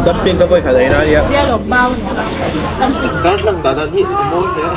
Dumpling ka vawi khat ei na ania. Darthlalang dah dan hi a mawi hle a.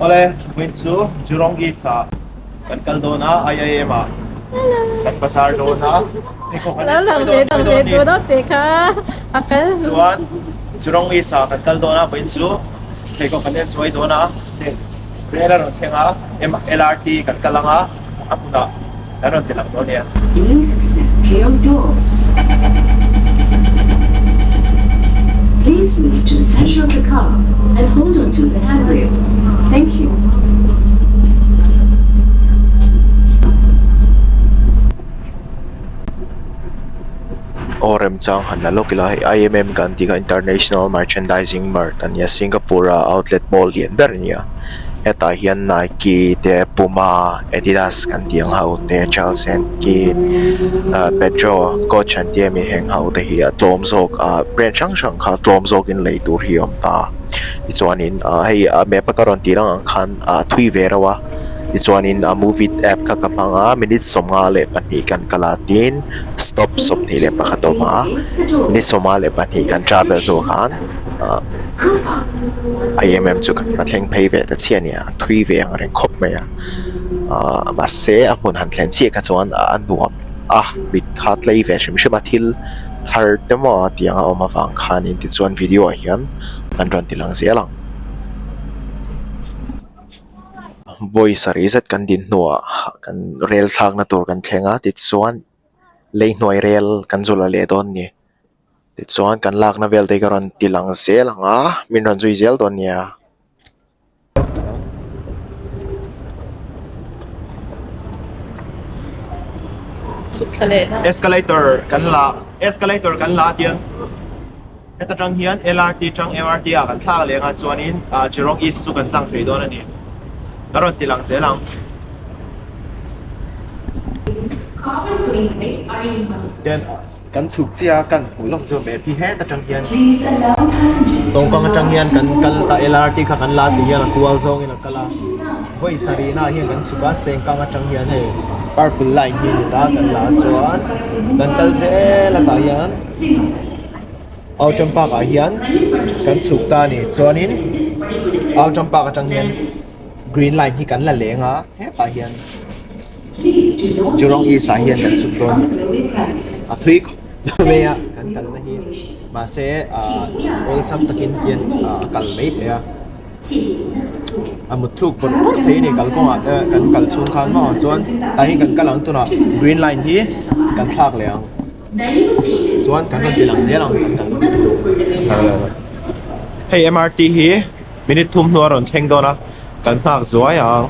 Awle, vawiin chu Jurong East ah kan kal dawn a, IIM ah kan bazar dawn a, hei pawh kan insawi dawn mai dawn a ni. Chuan Jurong East ah kan kal dawn a, vawiin chu hei pawh kan insawi dawn a, hei rel a rawn thleng a, LRT kan kal ang a, a hmunah kan rawn ti lang dawn nia. Please snap to your doors. Please move to the center of the car and hold on to the handrail. Thank you. Aw remchang han la lawk ila hei IMM kan tih kha International Merchandising Mart a nia Singapore a outlet mall lian ber a nia hetah hian Nike te Puma Adidas kan tih ang ho te Charles and Keith ah Pedro Coach an tih ami heng ho te hi a tlawm zawk ah brand hrang hrang kha tlawm zawkin lei tur hi a awm ta tichuanin ah hei a map a ka rawn tih lang ang khan ah thui ve reuh a. Tichuanin a movie app kha ka hmang a minute 52 kan kal a tin stop 21 a awm a minute 52 kan travel hnu khan ah IMM chu kan va thleng phei ve ta chiah a ni a thui ve ang reng khawp mai a ah mahse a hmun han thlen chiah kha chuan a nuam a mit kha tlei ve hrim hrim a thil thar te maw tiang a awm avang khanin tichuan video ah hian kan rawn ti lang zel ang. Vawi sarih zet kan din hnuah kan rel thlakna tur kan thleng a tichuan lei hnuai rel kan zu la leh dawn a ni tichuan kan lakna vel te hi ka rawn ti lang zel ang a min rawn zui zel dawn nia. Escalator kan la escalator kan la tiang. Heta tang hian LRT tang MRT ah kan thlak leng a chuanin ah Jurong East chu kan tlang thei dawn a ni. Ka rawn ti lang zel ang. Ten kan chhuk chiah a kan hmuh lawk chu map hi heta tang hian tawngkang atang hian kan kal ta LRT kha kan la ti hian a kual zawngin a kal a. Vawi sarih naah hian kan chhuk a Sengkang atang hian hei purple line hi a ni ta kan la a chuan kan kal zel a tah hian. Outram Park ah hian kan chhuk ta a ni chuanin Outram Park atang hian green line hi kan la leng a hetah hian Jurong East ah hian kan chhuk dawn a thui khawp mai a kan kalna hi mahse ah awlsam takin hian a kal mai thei a a mut thluk pawrh pawrh thei a ni kalkawngah te kan kal chhung khan maw chuan tah hian kan kal ang tunah green line hi kan thlak leh ang. Chuan kan rawn ti lang zel ang kan kal hei MRT hi minute thum hnu a rawn thleng dawn a kan nghak zuai ang.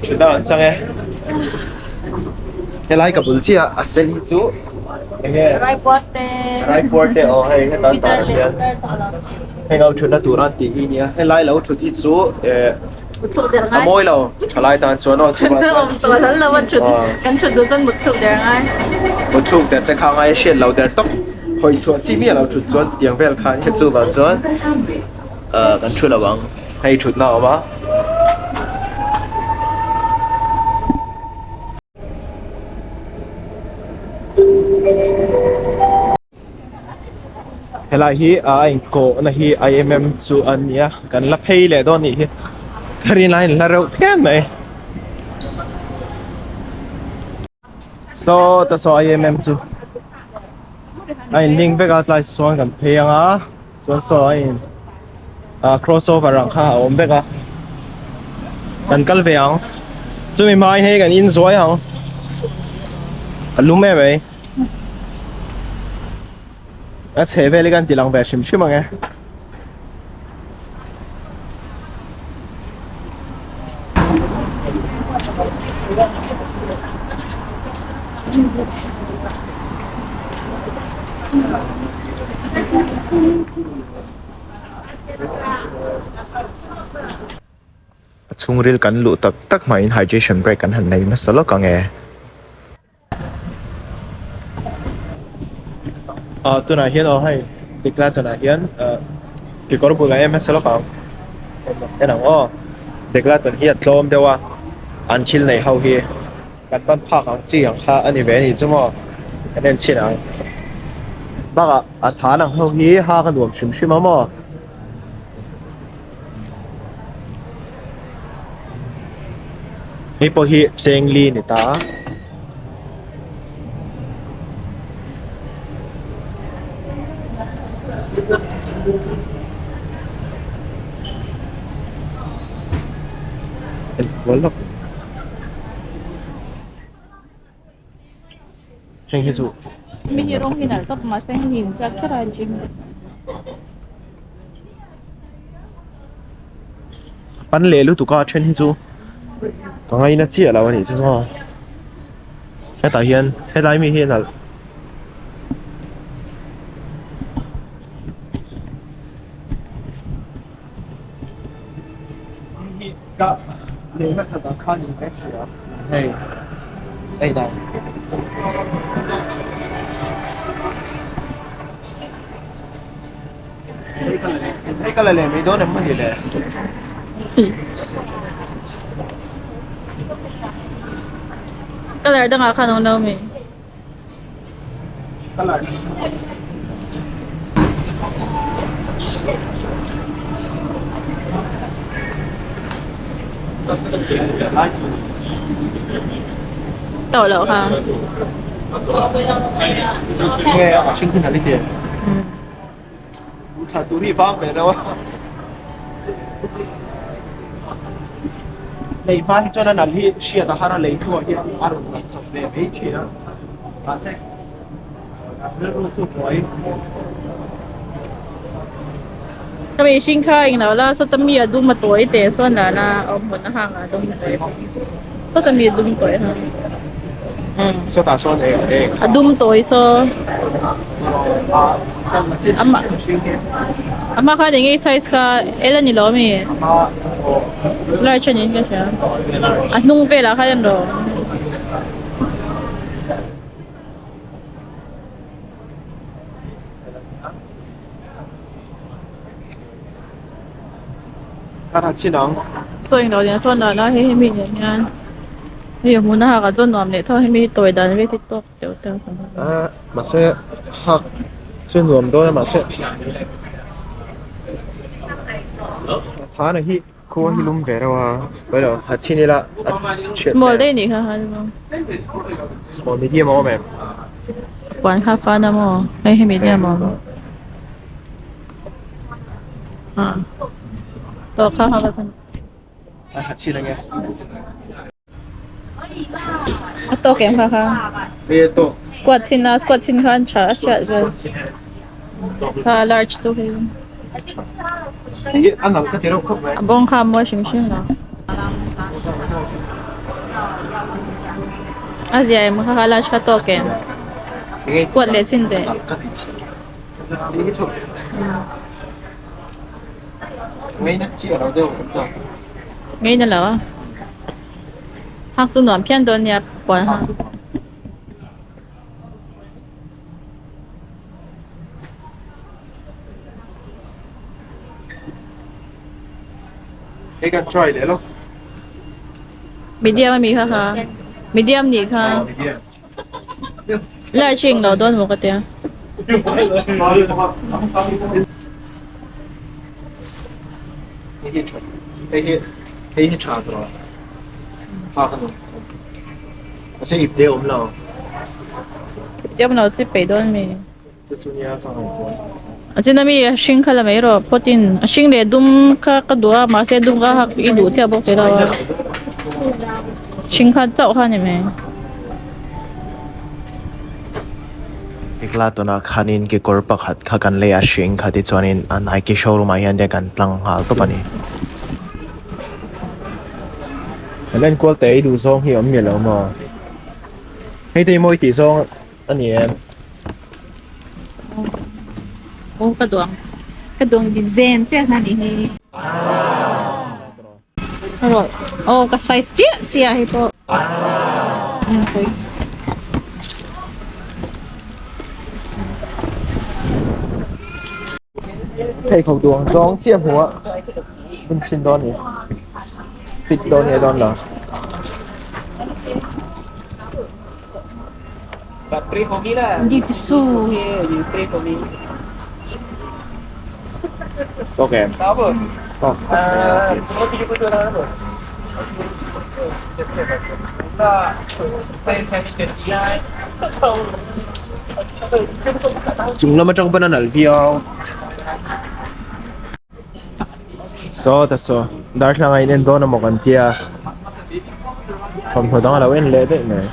Thutna an chang e. Helai ka bul chiah a sen hi chu enge Raipuar te Raipuar te aw hei hetan tar ah hian heng ho thutna tur an tih hi nia helai lo thut hi chu eh a mawi lo thalai tan chuan aw chuvang chuan kan thut duh chuan mutthluk der ngai mutthluk der te kha ngai a hriat lo der tawp hawi chhuah chi miah lo thut chuan tiang vel khan kha chuvang chuan kan thu lo ang hei thutna a awm a. Helai hi a inkawhna hi IMM chu a nia kan la phei leh dawn nih hi ka rin laiin la reuh phian mai. Saw ta saw IMM chu a in link vek a tlai sawn kan phei ang a chuan saw a in ah cross over ang kha a awm vek a kan kal ve ang chumi hmai hei kan in zuai ang a lum em mai a chheh vel hi kan ti lang ve hrim hrim ang e. A chhungril kan luh tak tak hmain hydration break kan han nei hmasa lawk ang e. Ah tunah hian aw hei Decathlon ah hian ah kekawr bul ah em hmasa lawk ang en ang aw Decathlon hi a tlawm deuh a an thil neih ho hi kan ban phak ang chi ang kha a ni ve a ni chu maw kan en chhin ang bakah a than ang ho hi hak a nuam hrim hrim a maw. Hei pawh hi chengli a ni ta a. Heng hi chu. Mi hi rawng hi nalh tawp mahse heng hi inziak kher a gym te. Pan leh lutuk a then hi chu ka ngaina chiah lo a nih chu maw. Hetah hian helai mi hi a nalh. Ka leh hmasa tak khan in ka hria hei hei dan hei ka la leh mai dawn em mawni le. Colour dangah khan awm lo mi. Tawh loh kha. Lei hma hi chuan a nal hi hriat a har a lei hnuah hian a rawn lan chawp ve mai thin a mahse rilru chu buai. Ka mihring kha englo la sawta mi a dum a tawi teh chuan lah la a awm hmun a hang a dum tawi sawta mi a dum tawi ha Sawtah sawn eng eng a dum tawi saw ama ama khan eng nge size kha L a ni lo ami large a niin ka hria a hnung velah khan en rawh. Saw englo lian sawn lah la hei hemi nen hian hei a hmun a hak ah chuan nuam leh tho hemi hi tawi dan vel hi tawk deuh deuh a Ah mahse hak chu nuam dawn a mahse thana hi khua hi lum ve reuh a pawi lo ha chhin ila a chhiat small daih nih kha small medium a awm em puan kha fan a maw hei hemi medium a awm. A tawk em kha kha squat chin a squat chin khan tha a hriat vel kha large chu hei a bawng kha a mawi hrim hrim lo a zia em kha kha large kha tawk em squat leh chin teh. Ngeina lo a hak chu nuam phian dawn nia puan hak medium ami kha kha medium nih kha. Lai ching lo dawn maw ka tia. Ipte awm lo chi peih dawn mi. A chin ami a hring kha la mai rawh phawtin a hring leh dum kha ka duh a mahse dum kha hak i duh chiah bawk tilo a hring kha chauh kha a ni mai. Tikla tunah khanin kekawr pakhat kha kan lei a hring kha tichuanin a Nike showroom ah hian te kan tlang nghal tawp a ni. Kan enkual teh i duh zawng hi a awm miah lo maw? Hei te hi mawi tih zawng a ni em? Aw ka duang ka duang design chiah kha nih hi. Rawh aw ka size chiah chiah hei pawh. Pheikhawk duang zawng chiah hmuh a hun chhin dawn a ni fit dawn nge dawn lo. Tawk em? Tawk. Chung lam atang pawn a nalh viau. Saw ta saw darthlalang a in en dawn amaw kan tia thawmhnaw dang a lo en leh daih mai.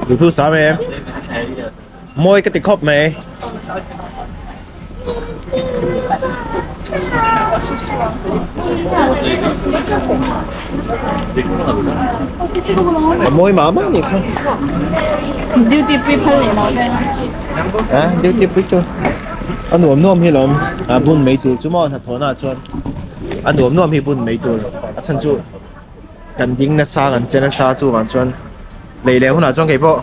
Duhthu sam em? Mawi ka ti khawp mai. A mawi mah mah ni kha. Duty free phal leh lo ve. A duty free chu a nuam nuam hi lawm a bun mai tur chu maw hnathawh na chuan a nuam nuam hi bun mai tur a chhan chu kan ding nasa kan che nasa chu vang chuan lei leh hunah chuan keipawh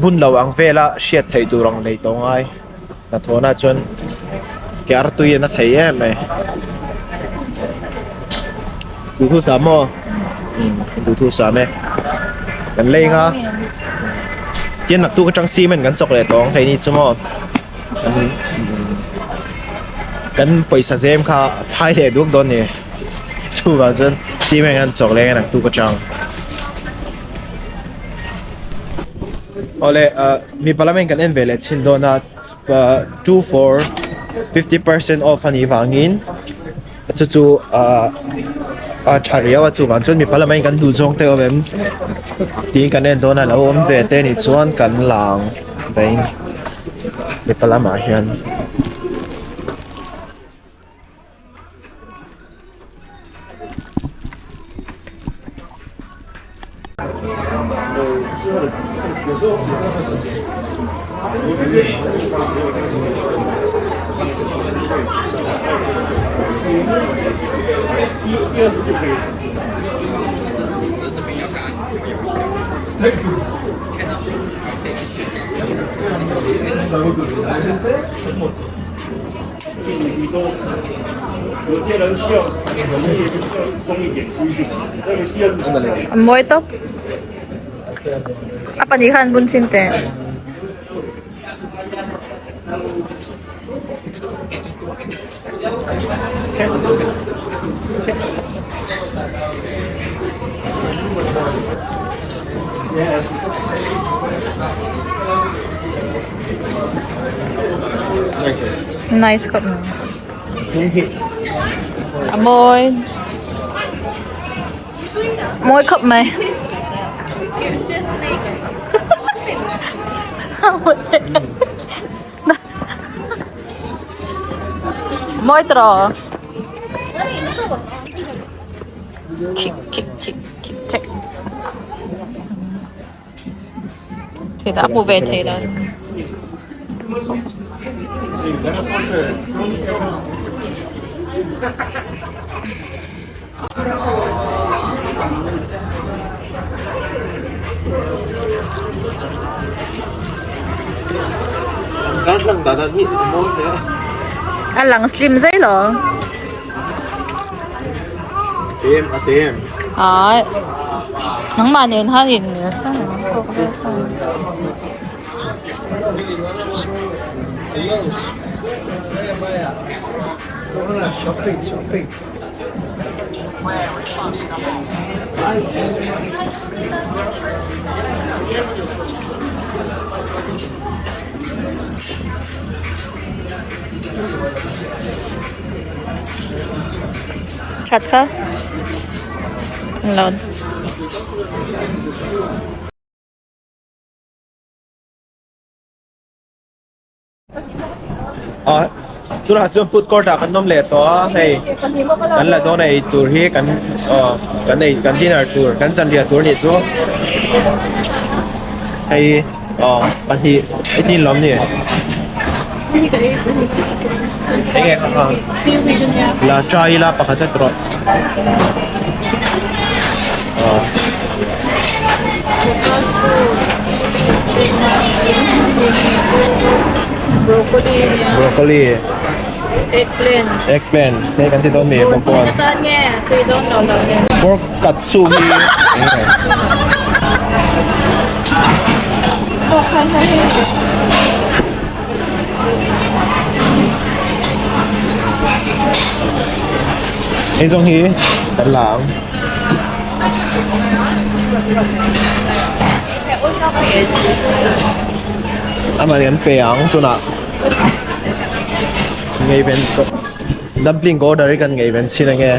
bun lo ang vela hriat theih tur ang lei tawh ngai hnathawh na chuan ke artui a na thei em mai duhthusam maw duhthusam e kan lei ang a tin naktuk atang cement kan chawk leh tawh ang keini chu maw kan pawisa zem kha a phai leh duak dawn a ni chuvang chuan cement kan chawk leh ang a naktuk atang. Awle ah mipa lamin kan en ve leh chhin dawn a 2 for 50% off a nih vangin chu chu ah a tha riau a chuvang chuan mipa lamah hian kan duh zawng te awm em tiin kan en dawn a lo awm ve te nih chuan kan lang daih mipa lamah hian. A mawi tawp a pahnih khan bun chhin teh. Nice khawp mai. A mawi. Mawi khawp mai. Mawi tawh. Kick kick kick kick check. Thei dah a hmu ve thei lo. A lang slim zai lo. Ai nangmah nen khan in That kha englo. Ah tunah chuan food court ah kan awm leh tawh a hei kan la dawn a ei tur hi kan aw kan ei kan dinner tur kan zanriah tur a nih chu. Hei aw pahnih i tin lawm ni? Enge kha kha? La try ila pakhat a tawh. Aw. Broccoli. Eggplant. Eggplant. Hei kan ti dawn mi bawk. Pork katsu hi enge? Hei zawng hi kan la ang. Amah nih an pe ang tunah ngeiven dumpling ka order hi kan ngeiven chhin ange.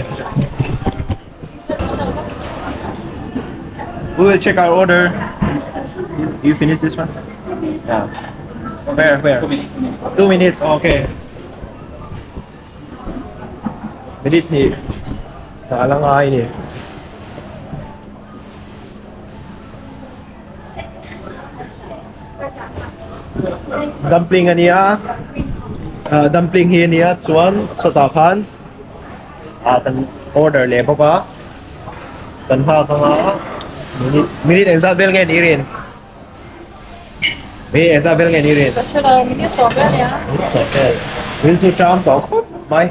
We will check our order. You finish this one? Yeah. Where? Where? 2 minutes. Okay. Minute hnih. A la ngai ni. Dumpling ania. Dumpling hi ania chuan sawtah khan ah kan order leh bawk a kan nghak anga minute minute engzat vel nge ni rin minute engzat vel nge ni rin Ka hre lo minute sawm vel nia minute sawm vel ril chu ṭam tawh khawp mai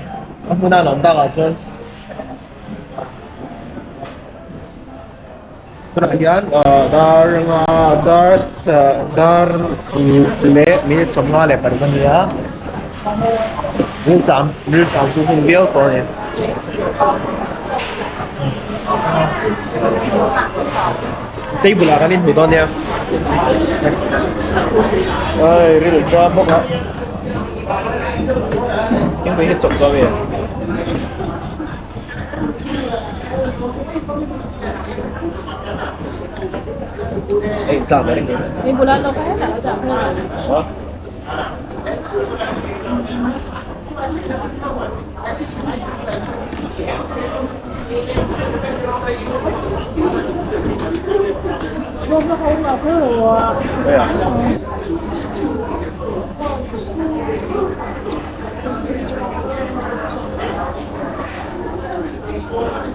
a hmun a an awm takah chuan tunah hian dar anga dar dar leh minute 56 a ni a rilṭam rilṭam chu hun viau tawh a ni. Table ah kan inhmu dawn nia ai rilṭam bawk a engmah hi chawp dawn a mi.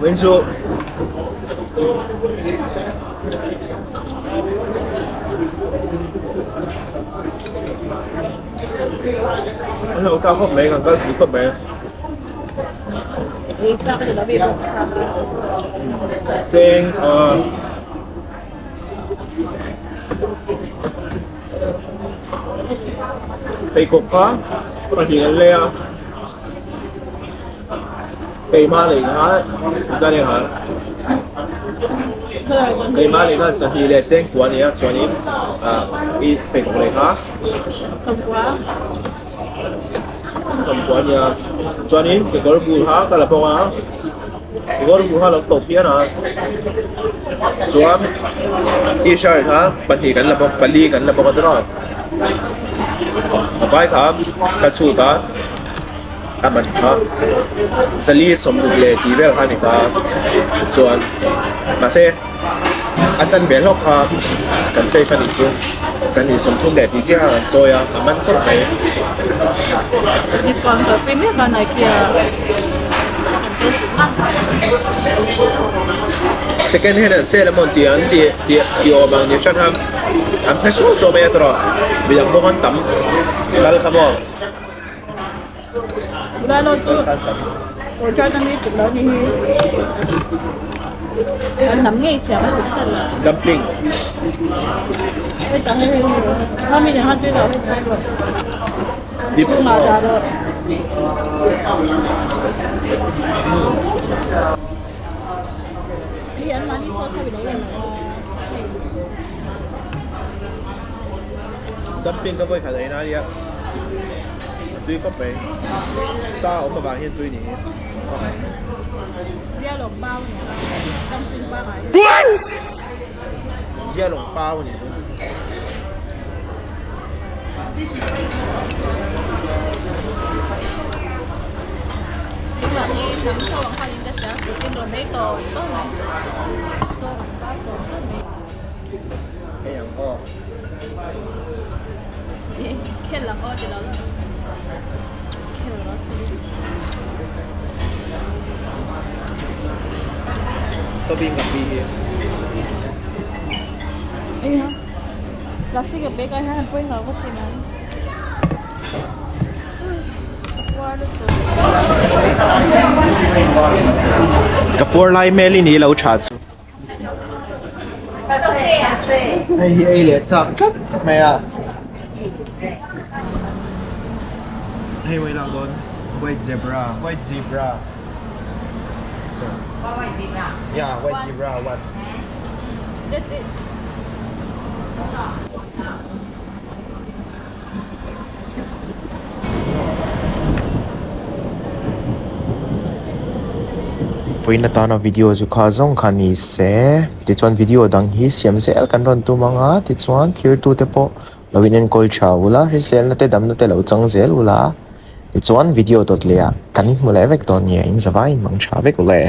Win chu an lo kal khawp mai kan kal si khawp mai cheng ah pheikhawk kha pahnih an lei a. Keimah lei kha zan engah keimah lei kha sahnih leh chengkua a ni a chuanin ah i pheikhawk lei kha sawmkua a ni a chuanin kekawr bul kha ka la bawk a kekawr bul kha a lo to phian a chuan t-shirt kha pahnih kan la bawk pali kan la bawk a tiraw a vai kha ka chhut a. A man kha zali sawmruk leh tih vel kha a ni ta chuan mahse a chanve hlawk kha kan safe a nih chu zali sawmthum leh tih chiah kha kan chawi a a man khawp mai. Discount kalpui mek a Nike ah Second hand an sale emaw tih an tih tih awm ang ni hran a an phe suau suau mai a tawrh midang pawh khan tam kal kha maw. Lalo chu orchard ami tuk lo ni hi an hnam ngei siam a tuk tlat lo. Dumpling. Hei tah hei hei hei mi nen khan tui lo hei sai rawh. Chhungah dah rawh. Hei an mahni sauce ho i lo la lo a. Dumpling ka vawikhat ei na ania a tui khawp mai sa awm avang hian tui ni hi Zialawng pau a ni a dumpling pangai Zialawng pau a ni chu. Mahni hnam chaw ang khan in ka hria kut in rawn ei tawh tawh mai chaw rawn bar tawh tawh mai. Hei ang aw. Khel ang aw ti lo la. Khel rawh khel. Tobing ka pi hi. Ei ha. Plastic a bag ah hian an pawhin lo va ti mai. Ka puar lai hmel i ni lo tha chu. Hei hi ei leh chak tlat mai a. Hei wei lak dawn white zebra white zebra. White zebra. Yeah, white zebra one. That's it. Vawiin atana video chu kha zawng kha ni se tichuan video dang hi siam zel kan rawn tum ang a tichuan thirtu te pawh lo in enkawl tha ula hriselna te damna te lo chang zel ula tichuan video dawt leh ah kan inhmu leh vek dawn nia in zavai in mang tha vek ule.